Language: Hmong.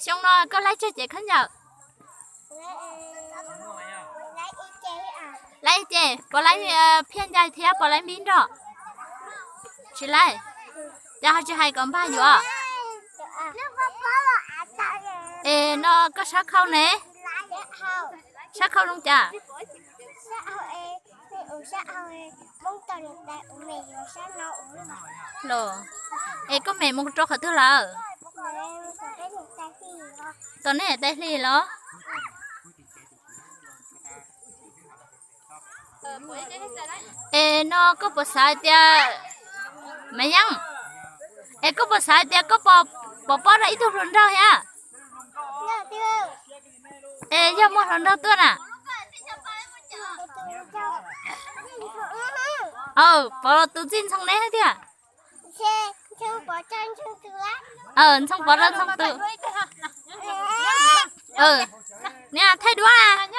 Xyoo no koj laib tsawg cev khaub ncaws? Laib ib ce, puas laib phiaj ncai thiab puas laib npib nrog? Tsis laib. Cas ho tsis hais kom npawg yuav? Es no koj sab khau ne? Sab khau zoo cas? Los, es koj mem mus rau qhov twg lawm? Tom nej niam tais hlis los? Es no koj puas xav tias, Maiv Yeeb, es koj puas xav tias koj pom pob rau ib tug hluas nraug thiab? Es yog muaj hluas nraug tuaj na? Aw, pom los tus txij ntxhoo neb thiab tiag. Ntxhoo pom rau ntxhoo tus. Neb thaij duab na.